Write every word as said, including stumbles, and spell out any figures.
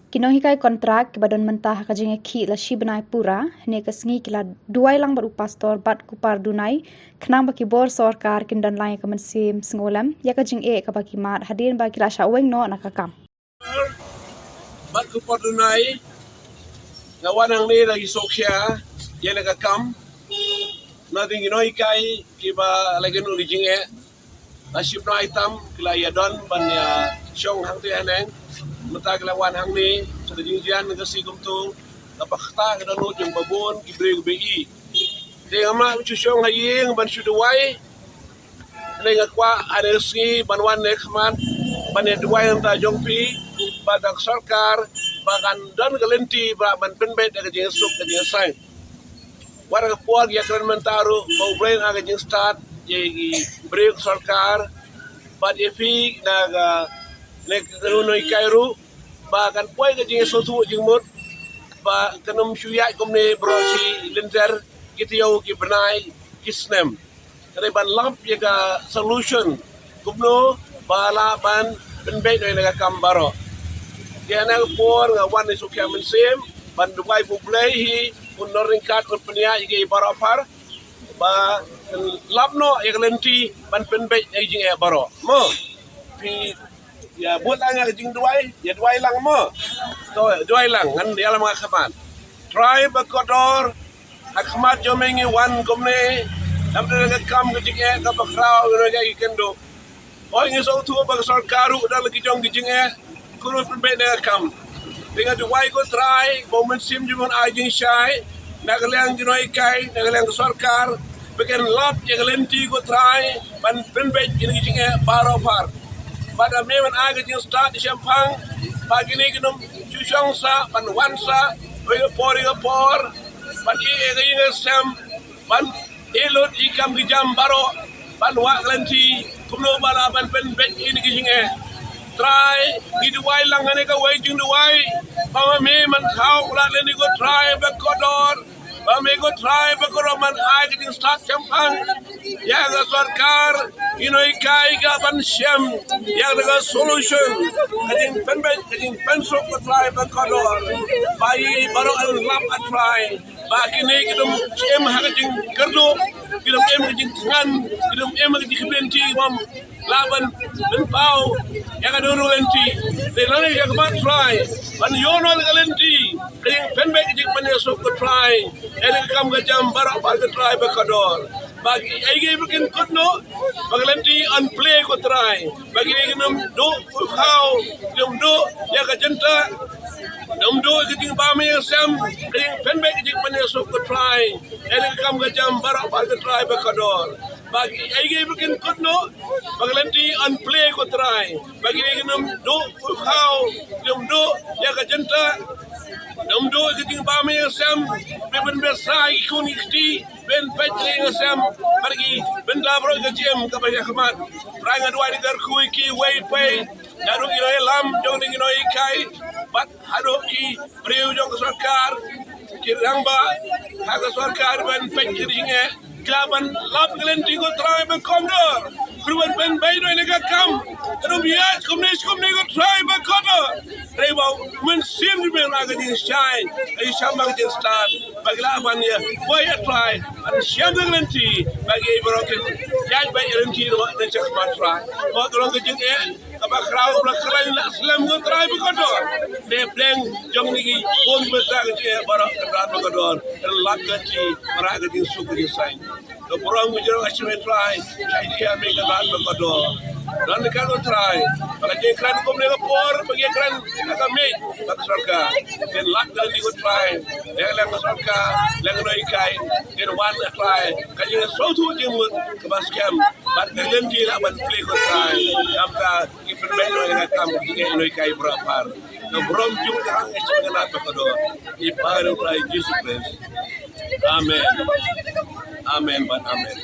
Ki nonghikai kontrak kiba don mynta ha ka jingïakhih la shi bnai pura, hynne ka sngi ki la duwai lang bad u pastor bad Kupar Dunai, khnang ba ki bor sorkar kin don lang ïa ka mynsiem sngewlem ïa ka jingeh kaba ki mad hadien ba ki la shah weng noh na ka kam. Bad Kupar Dunai, nga wan hangne da ki sngewkhia ïa la ka kam. Na ding ki nonghikai kiba la ïakynduh ïa ka jingeh, la shi bnai tam ki la ïa don ban ïa shong hangtei haneng. Mynta ki la wan hangne sa ka jingjia ka sngi kumto, kaba kata ka dohnud jong ba bun ki briew kiba ïeit. Te nga mad ban shu shong ha ïing ban shu duwai. Hynrei nga kwah ha kane ka sngi ban wan ne khmat ban ïa duwai na ka bynta jong phi, ba da ka sorkar ba kan don ka lynti ba ban pynbeit da ka jingsuk ka jingsain. Wat ka por ïa kren mynta ruh ba U Blei un ai ka jingstad ïa ki briew ka sorkar bad ïa phi na ka, ne ka nonghikai ruh, ba kan poi ka jingsngewthuh jingmut ba kan ym shu ïaid kumne baroh shi lynter, ki taïew, ki bnai, ki snem. Ka dei ban lap ïa ka solution kumno ba lah ban pynbeit noh ïa ka kam baroh. Te ha kane ka por nga wan da ka sngewkhia mynsiem ban duwai ba U Blei hi un nongryngkat, un pynïaid ïa ki baroh phar ba lap noh ïa ka lynti ban pynbeit ïa ki jingeh baroh. Mo, phi ïa bud lang ïa ka jingduwai, ïa duwai lang mo. To, duwai lang, ngan ïalam ha khmat. Trai ba kordor, ha khmat jong me ngi wan kumne, namar ka kam ka jingeh kaba khraw ngi ïa ïakynduh. Hooid, ngi sngewthuh ba ka sorkar ruh ka don la ki jong ki jingeh, kumno pynbeit ïa ka kam. Te nga duwai ko Trai ba U Mynsiem jong me un ai jingshai na ka liang ki nonghikai, na ka liang ka sorkar, ba kin lap ïa ka lynti ko Trai ban pynbeit ïa ki jingeh baroh phar. Bad da me men ai ka jingstad shemphang ba kine kin ym shu shong sah ban wan sah ha ka por ha ka por, ban ïeh ïa ka ïing ka sem, ban ïeh lut ïa ki kam ki jam baroh, ban wad ka lynti kumno ba lah ban pynbeit ïa ki jingeh. Trai, ngi duwai lang ha kane kawei ka jingduwai ba ma me men thaw la lynti ko Trai ba kordor, ba me ko Trai ba kordor men ai ka jingstad shemphang ïa ka sorkar, ki nonghikai, ka ban shem ïa ka solution, ka jingpynbeit, ka jingpynsuk ko Trai ba kordor, ba ïa baroh yn lap, ah Trai, ba kine ki dum im ha ka jingkyrduh, ki dum im ha ka jingthngan, ki dum im ha ka jingkyrduh, ki bym lah ban pynpaw ïa ka duru lynti. Te lane ïa ka ban Trai ban ïoh noh ka lynti, ka jingpynbeit, ka jingpynïasuk ko Trai ïa ka kam ka jam baroh ba ko Trai ba kordor. Ba ki ei ki ba kin kut noh, ba ka lynti yn plie ko Trai, ba ki ei ki nym duh u khaw, ki nym duh ïa ka jynta, ki nym duh ïa ka jingbam ïa ka sem, ka jingpynbeit, ka jingpynïasuk ko Trai ïa ka kam ka jam baroh ba ko Trai ba kordor. Ba ki ei ki ba kin kut noh, ba ka lynti yn plie ko Trai, ba ki ei ki nym duh u khaw, ki nym duh ïa ka jynta, ki nym duh ïa ka jingbam ïa ka sem, ba kin bsa ïa ki khun ki kti, ban peit ïa ka sem, bad ki ban da baroh ka jingim kaba ïa khmat. Trai nga duwai da ka kyrkhu ïa kiwei pa, naduh ki nongïalam jong ki nonghikai bad haduh ki briew jong ka sorkar, ki rangbah ha ka sorkar ban peit ïa ka jingeh, ki lah ban lap ka lynti ko Trai ba kordor. Kyrpad ban pynbeit noh ïa ka kam, ka dum ïaid kumne shi kumne ko Trai ba kordor. Trai ba U Mynsiem jong me un ai ka jingshai, ka jingshai, ka jingstad, ba ki lah ban ïa poi, ah Trai, ban shem ka lynti, ba ki ei baroh kin ïaid beit ïa ka lynti ruh na shakhmat Trai. Ko ka long ka jingeh kaba khraw, ba la khlaiñ la slem ko Trai ba kordor. Te bneng jong ngi ki bun, ba ka jingeh baroh ka Trai ba kordor, ka lap ka lynti, ba ka jingsuk ka jingsaiñ. Ka burom ka jong ka shim, ah Trai, shai ïa me ka Trai ba kordor. Don ka ko Trai ba ka jingkren kumne ka por ba ka kren ka ka mih ba ka sorkar. Kin lap ka lynti ko Trai, leng leng ka sorkar, leng ka nonghikai, kin wan, ah Trai, ka jingsngewthuh jingmut kaba skhem, bad ka lynti lah ban plie ko Trai. Namar ka ki pynbeit noh ïa ka kam ka jingeh ïa ki nonghikai baroh phar. Ka burom jong ka rang ka shim ka Trai ba kordor. Ngi pan ïa u Trai Jisu Khrist. Amen. Amen bad amen.